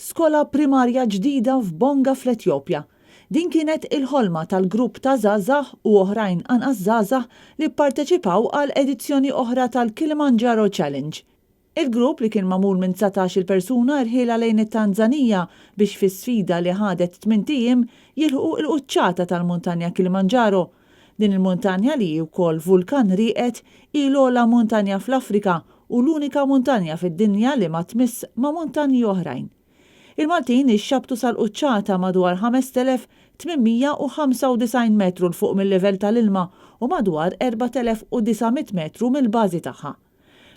Skola primarja ġdida f'Bonga fl-Etjopja. Din kienet il-ħolma tal-grupp ta' żgħażagħ u oħrajn anqas żgħażagħ li pparteċipaw għal edizzjoni oħra tal-Kilimanjaro Challenge. Il-grupp li kien magħmul minn 19-il persuna rħielha lejn it-Tanzanija biex fi sfida li ħadet tmint ijiem jilħqu l-quċċata tal-muntanja Kilimanjaro. Din il-muntanja li hi wkoll vulkan rieqed hi l-ogħla muntanja fl-Afrika u l-unika muntanja fid-dinja li ma tmiss ma' muntanji oħrajn. Il-Maltin ixxabbtu sal-quċċata madwar 5,895 metru 'l fuq mil-livell tal-ilma u madwar 4,900 metru mill-bażi tagħha.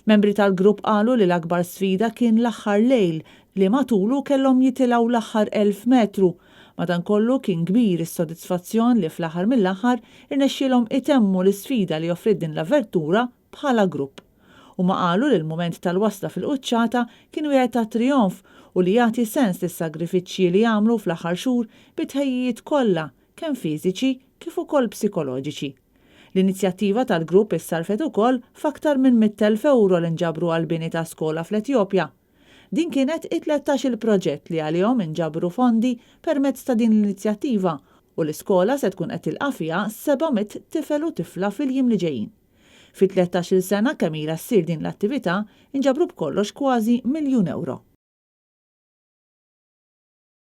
Membri tal-grupp qalu li l-akbar sfida kien l-aħħar lejl li matulu kellhom jitilgħu l-aħħar 1,000 metru. Madankollu kien kbir is-sodisfazzjon li fl-aħħar mill-aħħar irnexxielhom itemmu l-isfida li offriet din l-avventura bħala grupp. Huma qalu li l-mument tal-wasla fil-quċċata kien wieħed ta' trijonf u li jagħti sens lis-sagrifiċċji li għamlu fl-aħħar xhur bit-tħejjijiet kollha kemm fiżiċi kif ukoll psikoloġiċi. L-inizjattiva tal-grupp issarrfet ukoll f'aktar minn 100,000 ewro li nġabru għall-bini ta' skola fl-Etjopja. Din kienet it-tlettax-il proġett li għalihom inġabru fondi permezz ta' din l-inizjattiva u l-iskola se tkun qed tilqa' fiha 700 tifel u tifla fil-jiem li ġejjin. Fi tlettax-il sena kemm ilha ssir din l-attività, inġabru b'kollox kważi miljun ewro.